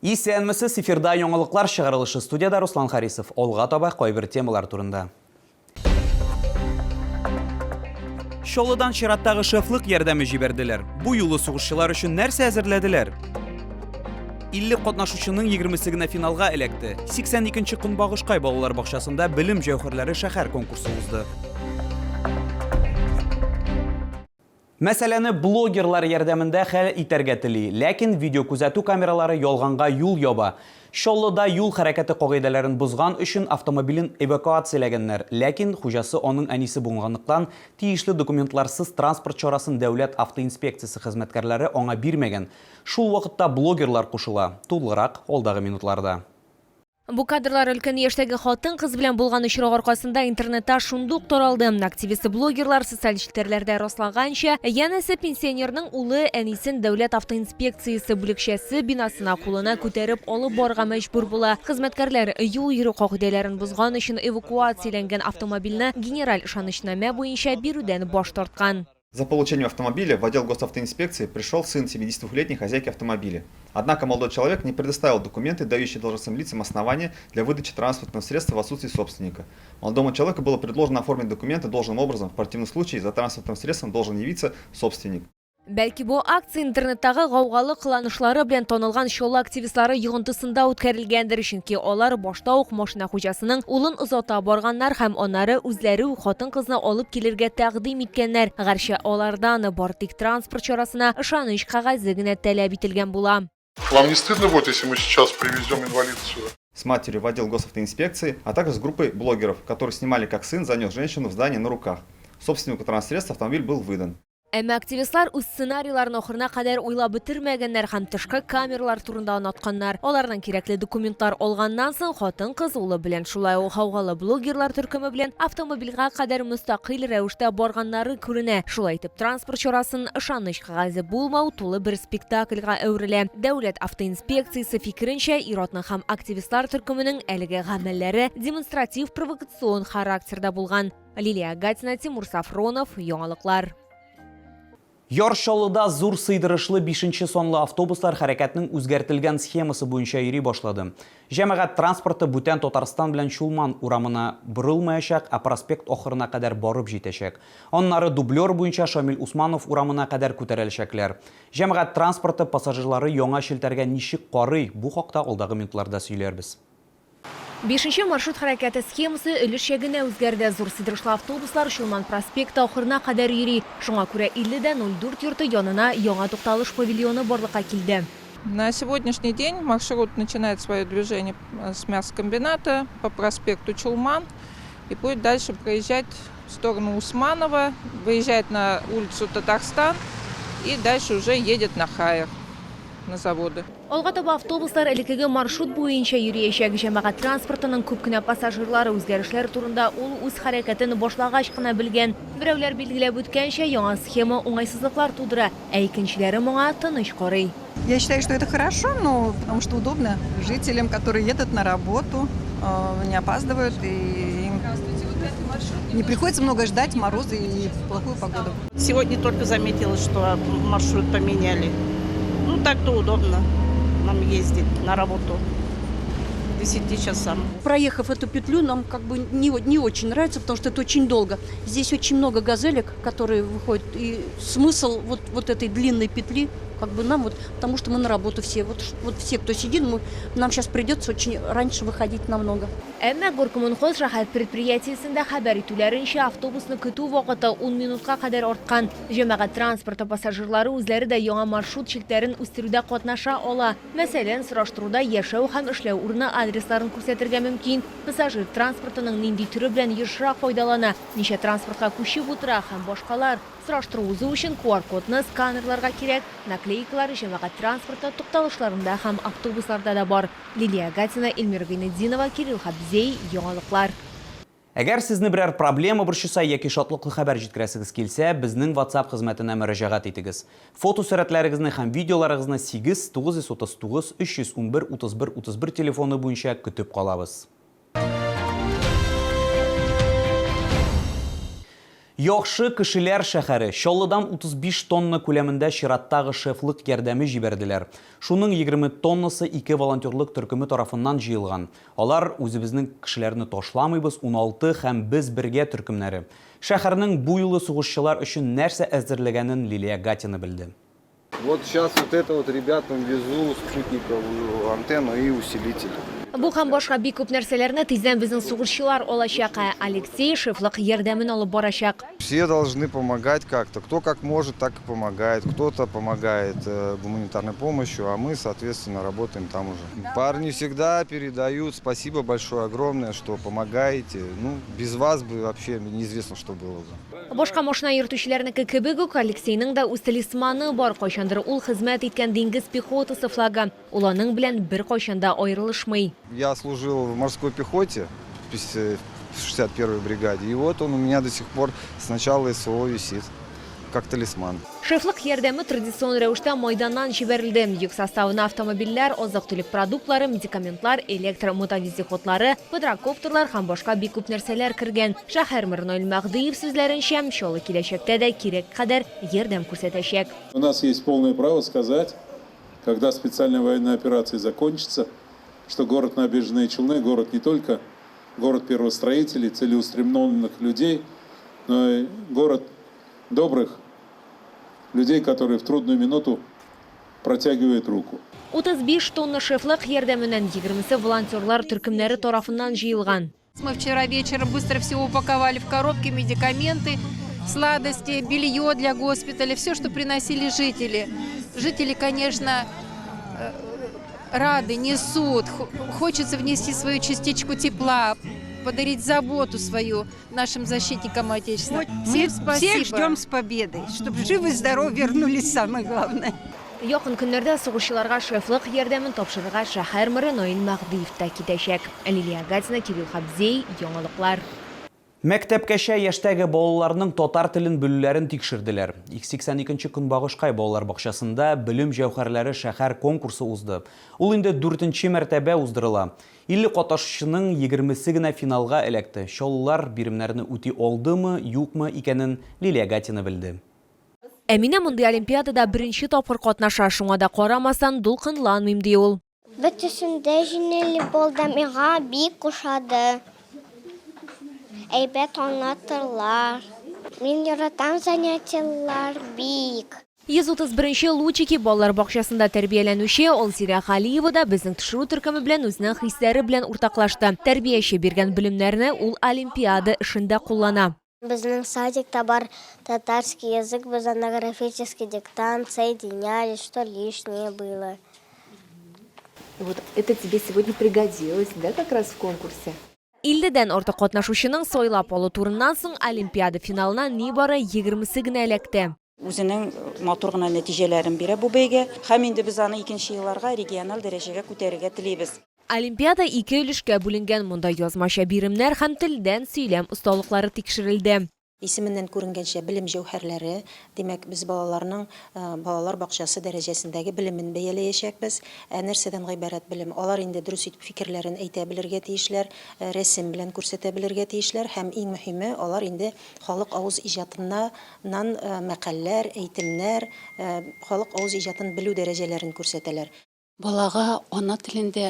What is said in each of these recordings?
Исәнмесез, эфирда яңалыклар чыгарылышы студиядә Руслан Харисов. Алга таба кайбер темалар турында. Чаллыдан чираттагы шефлык ярдәме җибәрделәр. Бу юлы сугышчылар өчен нәрсә әзерләделәр? 50 катнашучының 20-се генә финалга эләкте. 82 нче Көнбагышкай балалар бакчасында Белем җәүһәрләре шәһәр конкурсы узды. Мәсьәләне блогерлар ярдәмендә хәл итәргә тели, ләкин видеокүзәтү камералары ялганга юл яба. Чаллыда юл хәрәкәте кагыйдәләрен бозган өчен автомобилен эвакуацияләгәннәр, ләкин хуҗасы аның әнисе булганлыктан, тиешле документларсыз транспорт чарасын дәүләт автоинспекциясе хезмәткәрләре аңа бирмәгән. Шул вакытта блогерлар кушыла. Тулырак, алдагы минутларда. Бу кадрлар өлкән яшьтәге хатын-кыз белән булган очрак аркасында интернетта шундук таралды. Активисты-блогерлар социаль челтәрләрдә раслаганча, янәсе пенсионерның улы әнисен дәүләт автоинспекциясе бүлекчәсе бинасына кулына күтәреп алып барырга мәҗбүр була. Хезмәткәрләр юл йөрү кагыйдәләрен бозган өчен эвакуацияләнгән автомобильне генераль ышанычнамә буенча бирүдән баш тарткан. За получением автомобиля в отдел госавтоинспекции пришел сын 72-летней хозяйки автомобиля. Однако молодой человек не предоставил документы, дающие должностным лицам основания для выдачи транспортного средства в отсутствии собственника. Молодому человеку было предложено оформить документы должным образом, в противном случае за транспортным средством должен явиться собственник. Бәлки бу акция интернеттагы гаугалы кыланышлары белән танылган Чаллы активистлары йогынтысында үткәрелгәндер, чөнки алар башта ук машина хуҗасының улын озата барганнар һәм аннары үзләре үк хатын-кызны алып килергә тәкъдим иткәннәр, гәрчә алардан бары тик транспорт чарасына ышаныч кәгазе генә таләп ителгән була. Вам не стыдно будет, если мы сейчас привезем инвалида сюда? С матерью в отдел госавтоинспекции, а также с группой блогеров, которые снимали, как сын занес женщину в здание на руках. Собственнику транссредства автомобиль был выдан. Әмма активистлар үз сценарийларын ахырына кадәр уйлап бетермәгәннәр һәм тышкы камералар турында онытканнар. Алардан кирәкле документлар алганнан соң, хатын-кыз улы белән, шулай ук гаугалы блогерлар төркеме белән автомобильгә кадәр мөстәкыйль рәвештә барганнары күренә. Шулай итеп, транспорт чарасын ышаныч кәгазе булмау тулы бер спектакльгә әверелә. Дәүләт автоинспекциясе фикеренчә, ир-атның һәм активистлар төркеменең әлеге гамәлләре демонстратив-провокацион характерда булган. Лилия Гатина, Тимур Сафронов, Яңалыклар. Яр Чаллыда зур сыйдырышлы бишенче санлы автобуслар хәрәкәтнең үзгәртелгән схемасы буенча йөри башлады. Җәмәгать транспорты бүтән Татарстан белән Чулман урамына борылмаячак, ә проспект ахырына кадәр барып җитәчәк. Аннары дублер буенча Шамил Усманов урамына кадәр күтәреләчәкләр. Җәмәгать транспорты пассажирлары яңа челтәргә ничек карый, бу хакта алдагы минутларда сөйләрбез. Бишенче маршрут хәрәкәте схемасы өлешчә генә үзгәрде. Зур сыйдырышлы автобуслар Чулман проспекты ахырына кадәр йөри. Шуңа күрә 50 дә 04 йорты янына яңа тукталыш павильоны барлыкка килде. На сегодняшний день маршрут начинает свое движение с мясокомбината по проспекту Чулман и будет дальше проезжать в сторону Усманова, выезжает на улицу Татарстан и дальше уже едет на Хайер, на заводы. Алга таба автобуслар элеккеге маршрут буенча йөриячәк. Җәмәгать транспортының күп кенә пассажирлары үзгәрешләр турында ул үз хәрәкәтен башлагач кына белгән. Берәүләр билгеләп үткәнчә, яңа схема уңайсызлыклар тудыра, ә икенчеләре моңа тыныч карый. Я считаю, что это хорошо, ну, потому что удобно жителям, которые едут на работу, не опаздывают и им не приходится много ждать морозы и плохую погоду. Сегодня только заметила, что маршрут поменяли. Ну, так-то удобно нам ездить на работу к 10 часам. Проехав эту петлю, нам как бы не, не очень нравится, потому что это очень долго. Здесь очень много газелек, которые выходят, и смысл вот, вот этой длинной петли, как бы нам вот, потому что мы на работу все, вот, вот все, кто сидит, мы, нам сейчас придется очень раньше выходить намного. Әмма Горкоммунхоз шәһәр предприятиесендә хәбәр итүләренчә, автобусны көтү вакыты ун минутка кадәр арткан. Җәмәгать транспорты пассажирлары үзләре дә яңа маршрут челтәрен үстерүдә катнаша ала. Мәсәлән, сораштыруда яшәү һәм эшләү урыны адресларын күрсәтергә мөмкин, пассажир транспортының нинди төре белән ешрак файдалана, ничә транспортка күчеп утыра һәм башкалар. Сораштыру узу өчен QR-кодны сканерларга кирәк, наклейкалар җәмәгать транспорты тукталышларында һәм автобусларда да бар. Лилия Гатина, Эльмира Гыйнетдинова, Кирилл Хабзей, Яңалыклар. Әгәр сезне берәр проблема борчыса яки шатлыклы хәбәр җиткерәсегез килсә, безнең WhatsApp хезмәтенә мөрәҗәгать итегез. Фотосурәтләрегезне һәм видеоларыгызны 8 939 311 31 31 телефоны буенча көтеп калабыз. Яхшы кешеләр шәһәре Чаллыдан 35 тонна күләмендә чираттагы шефлык ярдәме җибәрделәр. Шуның 20 тоннасы ике волонтерлык төркеме тарафыннан җыелган. Алар, Үзебезнең кешеләрне ташламыйбыз, 16 һәм Без бергә төркемнәре. Шәһәрнең бу юлы сугышчылар өчен нәрсә әзерләгәнен Лилия Гатина белде. Вот сейчас вот это вот ребятам везу спутниковую антенну и усилитель. Бу һәм башка бик күп нәрсәләрне тиздән безнең сугышчылар алачак, ә Алексей шефлык ярдәмен алып барачак. Все должны помогать как-то. Кто как может, так и помогает. Кто-то помогает э, гуманитарной помощью, а мы, соответственно, работаем там уже. Парни всегда передают спасибо большое, огромное, что помогаете. Ну, без вас бы вообще неизвестно, что было бы. Башка машина йөртүчеләрнеке кебек үк, Алексейның да үз талисманы бар, кайчандыр ул хезмәт иткән диңгез пехотасы флагы. Ул аның белән беркайчан да аерылышмый. Я служил в морской пехоте в 61-й бригаде, и вот он у меня до сих пор с начала СВО висит, как талисман. Шефлык ярдәме традицион рәвештә Майданнан җибәрелде. Йөк составына автомобильләр, азык-төлек продуктлары, медикаментлар, электр мотовездеходлары, квадрокоптерлар һәм башка бик күп нәрсәләр кергән. Шәһәр мэры Наил Мәһдиев сүзләренчә, Чаллы киләчәктә дә кирәк кадәр ярдәм күрсәтәчәк. У нас есть полное право сказать, когда специальная военная операция закончится, что город Набережные Челны, город не только город первостроителей, целеустремленных людей, но и город добрых людей, которые в трудную минуту протягивают руку. 35 тонна шефлык ярдәменнән егермесе волонтерлар төркемнәре тарафыннан җыелган. Мы вчера вечером быстро все упаковали в коробки, медикаменты, сладости, белье для госпиталя, все, что приносили жители. Жители, конечно, э, рады, несут. Хочется внести свою частичку тепла, подарить заботу свою нашим защитникам Отечества. Всем спасибо. Всех ждем с победой, чтобы живы-здоровы вернулись, самое главное. Якын көннәрдә сугышчыларга шефлык ярдәмен тапшырырга шәһәр мэры Наил Мәһдиев та китәчәк. Лилия Гатина, Кирилл Хабзей, Яңалыклар. Мәктәпкәчә яшьтәге балаларның татар телен белүләрен тикшерделәр. 82 нче Көнбагышкай балалар бакчасында Белем җәүһәрләре шәһәр конкурсы узды. Ул инде дүртенче мәртәбә уздырыла. 50 катнашучының егермесе генә финалга эләкте. Чаллылар биремнәрне үти алдымы, юкмы икәнен Лилия Гатина белде. Әминә мондый олимпиадада беренче тапкыр катнаша, шуңа да карамастан, дулкынланмыйм, ди ул. Бөтесендә җиңел булды, миңа бик ошады. Әйбәт аңлатырлар. Мин яратам занятиелар бик. 131 нче Лучики балалар бакчасында тәрбияләнүче Алзирә Галиева да безнең төшерү төркеме белән үзенең хисләре белән уртаклашты. Тәрбияче биргән белемнәрне ул олимпиада эшендә куллана. Безнең садикта бар татарский язык, без анда графический диктант соединяли, что лишнее было. Вот это тебе сегодня пригодилось, да, как раз в конкурсе? Илледән артык катнашучының сайлап алу турыннан соң олимпиада финалына нибары егермесе генә эләкте. Үзенең матур гына нәтиҗәләрен бирә бу бәйге. Һәм инде без аны икенче елларга региональ дәрәҗәгә күтәрергә телибез. Олимпиада ике өлешкә бүленгән, монда язмача биремнәр һәм телдән сөйләм осталыклары тикшерелде. Исеменнән күренгәнчә, белем җәүһәрләре, димәк, без балаларның балалар бакчасы дәрәҗәсендәге белемен бәяләячәкбез. Ә нәрсәдән гыйбарәт белем? Алар инде дөрес итеп фикерләрен әйтә белергә тиешләр, рәсем белән күрсәтә белергә тиешләр һәм иң мөһиме, алар инде халык авыз иҗатына нан мәкальләр, әйтемнәр, халык авыз иҗатын белү дәрәҗәләрен күрсәтәләр. Балага ана телендә,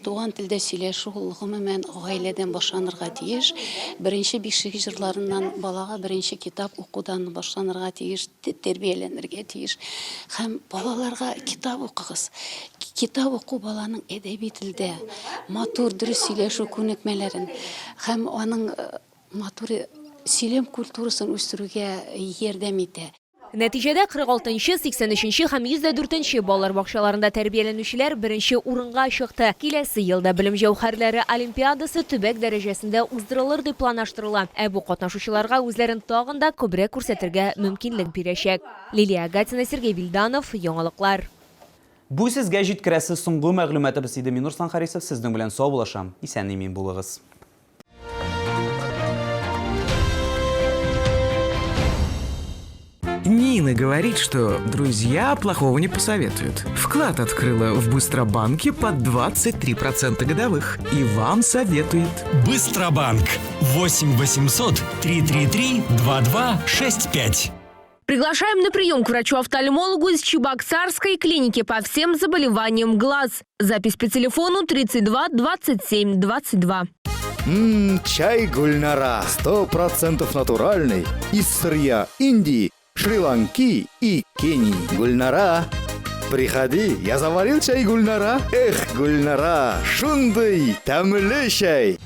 туган телдә сөйләшү ул гомумән гаиләдән башланырга тиеш. Беренче бишек җырларыннан балага беренче китап укудан башланырга тиеш, тәрбияләнергә тиеш. Һәм балаларга китап укыгыз. Китап уку баланың әдәби телдә матур, дөрес сөйләшү күнекмәләрен һәм аның Матур сөйләм культурасын үстерүгә ярдәм итә. Нәтиҗәдә, 46 нчы, 83 нче һәм 104 нче балалар бакчаларында тәрбияләнүчеләр беренче урынга чыкты. Киләсе елда Белем җәүһәрләре олимпиадасы төбәк дәрәҗәсендә уздырылыр дип планлаштырыла. Ә бу катнашучыларга үзләрен тагын да күбрәк күрсәтергә мөмкинлек бирәчәк. Лилия Гатина, Сергей Вильданов, Яңалыклар. Бу сезгә җиткерәсе соңгы мәгълүматыбыз иде. Мин Руслан Харисов сезнең белән саубуллашам. Исән-имин булыгыз. Нина. Ирина говорит, что друзья плохого не посоветуют. Вклад открыла в Быстробанке под 23% годовых. И вам советует. Быстробанк. 8 800 333 2265. Приглашаем на прием к врачу-офтальмологу из Чебоксарской клиники по всем заболеваниям глаз. Запись по телефону 32 27 22. Ммм, чай Гульнара. 100% натуральный. Из сырья Индии, Шри-Ланки и Кении. Гульнара. Приходи, я заварил чай Гульнара. Эх, Гульнара, шундый, тәмле чәй.